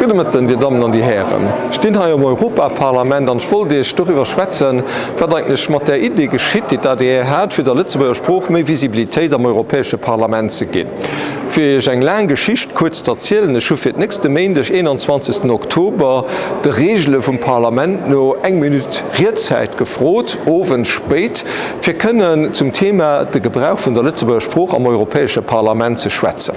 Gudde Mëtten, Dir Dammen an Dir Hären. Ech stinn hei am Europaparlament an ech wollt Iech doriwwer schwätzen, wat eigentlech mat där Idee geschitt, déi d'ADR hat, fir der Lëtzebuerger Sprooch méi Visibilitéit am Europäesche Parlament ze ginn. Fir Iech eng laang Geschicht kuerz z'erzielen, Ech hu fir d'nächste Méindeg, 21. Oktober, de Reegele vum Parlament no eng Minutt Riedzäit gefrot, owends spéit, fir kënnen zum Thema de Gebrauch vun der Lëtzebuerger Sprooch am Europäesche Parlament ze schwätzen.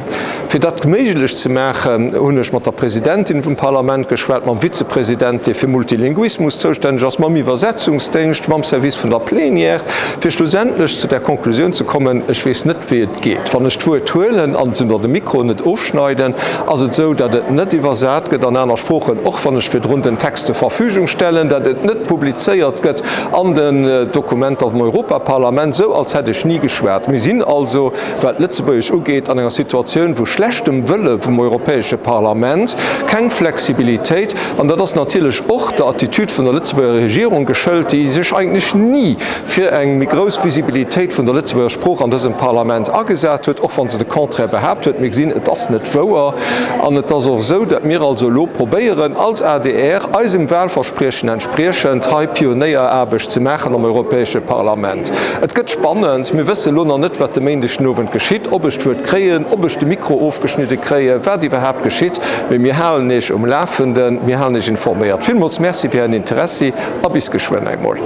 Fir dat méiglech ze maachen, hunn ech mat der Presidentin vum Parlament geschwat, mam Vizepresident, dee fir Multilinguismus zoustänneg ass, mam Iwwersetzungsdéngscht, mam Service vun der Plénière, fir schlussendlech zu der Konklusioun ze kommen, ech weess net, wéi et geet. Wann ech d'Wuert huelen an se mer de Mikro net ofschneiden, ass et esou, datt et net iwwersat gëtt an aner Sproochen, och wann ech virdrun den Text zur Verfügung stellen, datt et net publizéiert gëtt an den Dokumenter vum Europaparlament, esou als hätt ech ni geschwat. Mir sinn also wat Lëtzebuergesch ugeet, an enger Situatioun vu schlechtem Wëlle vum Europäesche Parlament, keng Flexibilitéit, an dat ass natierlech och der Attitude vun der Lëtzebuerger Regierung geschëlt, déi sech eigentlech ni fir eng méi grouss Visibilitéit vun der Lëtzebuerger Sprooch an dësem Parlament agesat huet, och wa se de Contraire behaapt huet. Mir gesinn, et ass net wouer. An et ass och esou, datt mir also elo probéieren, als adr, eisem Wahlverspriechen entspriechend, hei Pionéieraarbecht ze maachen am Europäesche Parlament. Et gëtt spannend. Mir wësse elo nach net, wat de Méindeg den Owend geschitt, ob ech d'Wuert kréien, ob ech de Mikro ofgeschnidde kréien, wat iwwerhaapt geschitt. Mee mir halen Iech um Lafenden, mir halen Iech informéiert. Villmools Merci fir Ären Interessi a bis geschwënn engmol.